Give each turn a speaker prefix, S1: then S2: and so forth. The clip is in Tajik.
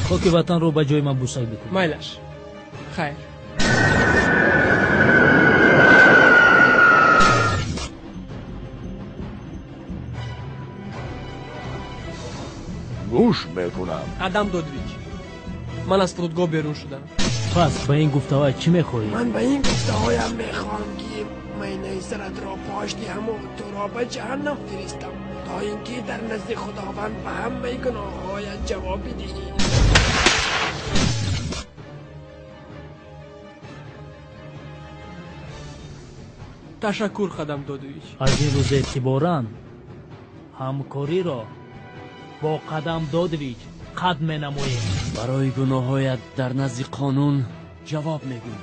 S1: Хоки ватанро ба ҷои ман бӯсак бикун.
S2: Майлаш. Хайр.
S3: Гӯш мекунам.
S2: Қадам Додович, ман аз фурудгоҳ берун шудам.
S1: Пас ба ин гуфтаҳоят чӣ мехоҳӣ?
S4: Ман ба ин гуфтаҳоям мехоҳам, ки майнаи саратро пош диҳаму туро ба ҷаҳаннам фиристам, то ин ки дар назди Худованд ба ҳамаи гуноҳҳоят ҷавоб бидиҳӣ.
S2: Ташаккур, Қадам Додович.
S1: Аз ин рӯз эътиборан ҳамкориро бо Қадам Додович қатъ менамоем.
S5: Барои гуноҳҳоят дар назди қонун ҷавоб мегӯӣ.